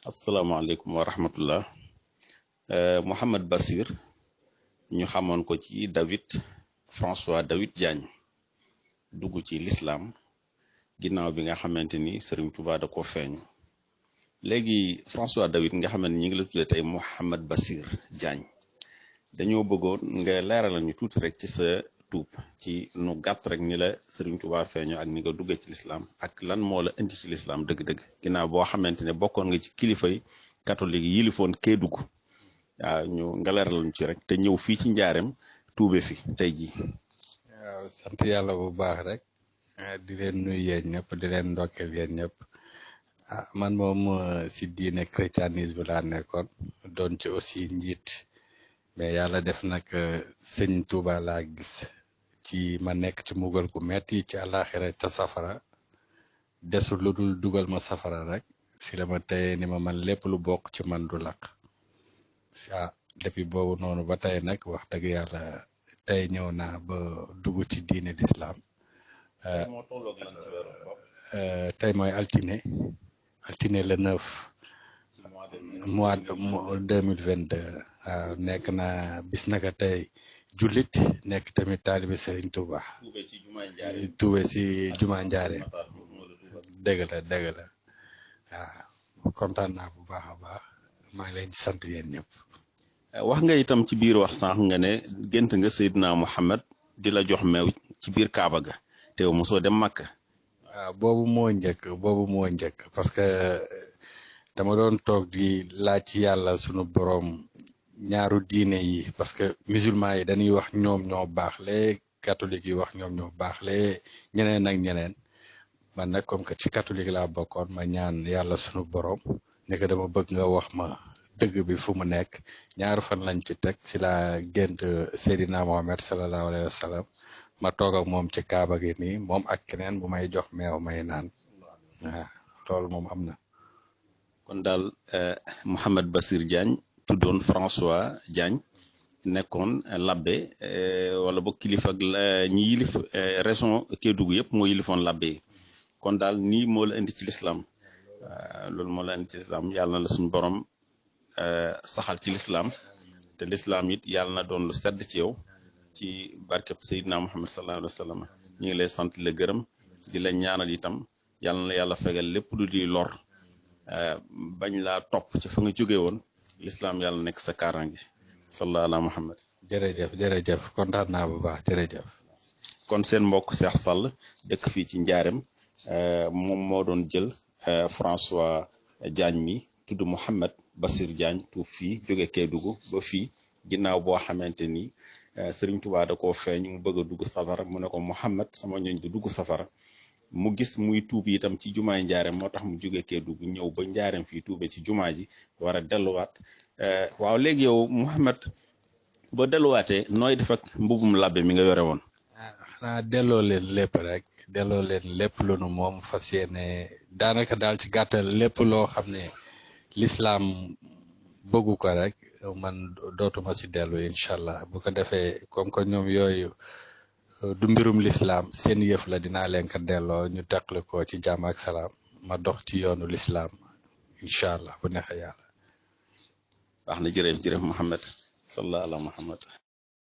asalaamaaleykum wa rahmatullah. Mouhamed Bassir ñu xamoon ko ci François David Diagne dugg ci l'islam ginnaaw bi nga xamante ni Serigne Touba da ko feeñu léegi François David nga xamante ni ñi ngi la tuddee tey Mouhamed Bassir Diagne dañoo bëggoon nga leeralal ñu tuuti rek ci sa tuub ci nu gàtt rek ni la Serigne Touba feeñu ak ni nga duggee ci l'islam ak lan moo la indi ci l'islam dëgg-dëgg ginnaaw boo xamante ne bokkoon nga ci kilifay catholique yi yilifoon Kédougou waaw ñu nga leeralal ñu ci rek te ñëw fii ci njaareem tuube fi tey jii. waaw sant yàlla bu baax rek di leen nuyu yéen ñëpp di leen ndokkeel yéen ñëpp man moom si diine christianisme laa nekkoon doon ci aussi njiit mais yàlla def nag sëñ Touba laa gis ci ma nekk ci mugal gu metti ci àllaaxira ca safara desul lu dul dugal ma safara rek si la ma tey ni ma man lépp lu bokk ci man du lakk depuis boobu noonu ba tey nag wax dëgg yàlla tey ñëw naa ba dugg ci diine l'islam tey mooy altine le 9 mois 2022 waaw nekk na bis naka tey jullit nekk tamit taalibe Serigne Touba tuube si jumaa Njaare dëgg la waaw kontaan naa bu baax a baax maa ngi leen di sant yéen ñëpp. wax nga itam ci biir wax sànq nga ne gént nga Seydina Mouhamed di la jox meew ci biir Kaaba ga te yow mosoo dem Makka. waaw boobu moo njëkk parce que dama doon toog di laaj ci yàlla sunu borom ñaaru diine yi parce que musulman yi dañuy wax ñoom ñoo baax le catholique yi wax ñoom ñoo baax le ñeneen ak ñeneen man nag comme que ci catholique laa bokkoon ma ñaan yàlla sunu borom ne que dama bëgg nga wax ma dëgg bi fu mu nekk ñaari fan lañ ci teg si la gént Seydina Mohamed sallallahu alayhi wa sallam ma toog ak moom ci Kaaba gi nii moom ak keneen bu may jox meew may naan waaw loolu moom am na. kon daal Mouhamed Bassir Diagne tuddoon François Diagne nekkoon labbe wala boog kilifa ak ñi yilif région Kédougou yëpp moo yilifoon labbe yi kon daal nii moo la indi ci l'islam loolu moo la indi ci l'islam yàlla na la suñu borom saxal ci l'islam te l'islam it yàlla na doon lu sedd ci yow ci barkeb Seydina Muhammad sallallahu alayhi wa sallam ñu ngi lay sant la gërëm di la ñaanal itam yàlla na yàlla fegal lépp lu di lor bañ laa topp ci fa nga jóge woon l'islam yàlla nekk sa kaaraange sallallahu ala Muhammad. jërëjëf kontaan naa bu baax jërëjëf. kon seen mbokk Cheikh Sall dëkk fii ci Njaareem moom moo doon jël François Diagne mi tudd Mouhamed Bassir Diagne tuub fii jóge Kédougou ba fii ginnaaw boo xamante ni Serigne Touba da koo feeñ mu bëgg a dugg safara mu ne ko Mouhamed sama ñooñ du dugg safara mu gis muy tuub itam ci jumaay Njaareem moo tax mu jóge Kédougou ñëw ba Njaareem fii tuube ci jumaa ji war a delluwaat waaw léegi yow Mouhamed boo delluwaatee nooy def ak mbubum labbe mi nga yore woon. xanaa delloo leen lépp lu nu moom fas yéene daanaka daal ci gàttal lépp loo xam ne l'islam bëggu ko rek man dootuma si dellu incha allah bu ko defee comme que ñoom yooyu du mbirum l'islam seen yëf la dinaa leen ko delloo ñu teqli ko ci jàmm ak salaam ma dox ci yoonu l'islam incha allah bu neexee yàlla. wax na jërëjëf Mouhamed sallallahu ala Muhammad